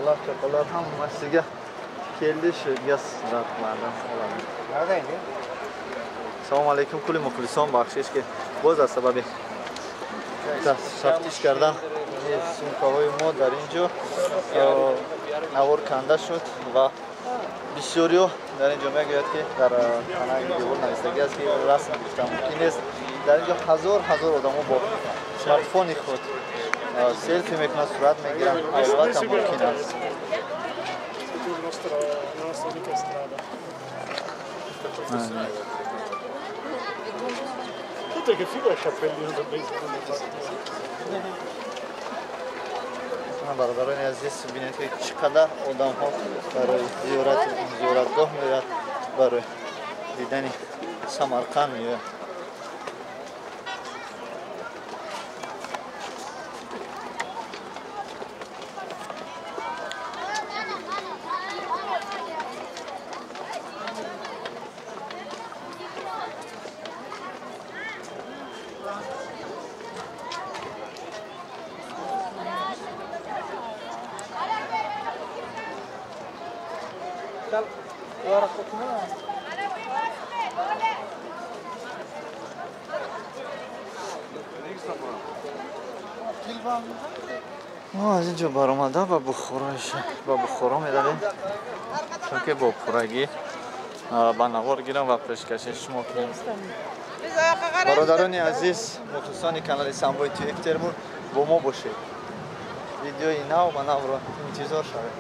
Kapalar kapalar hammasiga keldi, shu yerga suratlardan oladi. Салом алейкум кулли мухлисон, бахшиш ки боз аз сабаби тафтиш кардан сумкаҳои мо дар ин ҷо навор канда шуд ва бисёриҳо дар ин ҷо мегӯяд ки дар танаи девор навистагӣ аст ки расм гирифтан мумкин нест. Дар ин ҷо ҳазор ҳазор одамо бо смартфони худ селфи мекунанд, сурат мегиранд, албатта мумкин аст. Che figo è il cappellino da baseball. Бародарони азиз, бинед ки чӣ қадар одамҳо барои зиёратгоҳ меояд, барои дидани Самарқанд меояд. Мо аз ин ҷо баромада ба Бухоро меравем, чунки бо пуррагӣ ба навор гирам ва пешкаши шумо кунем. Бародарони азиз, мухлисони канали Самбои ТВ Екатеринбург, бо мо бошед. Видеои нав ба навро интизор шавед.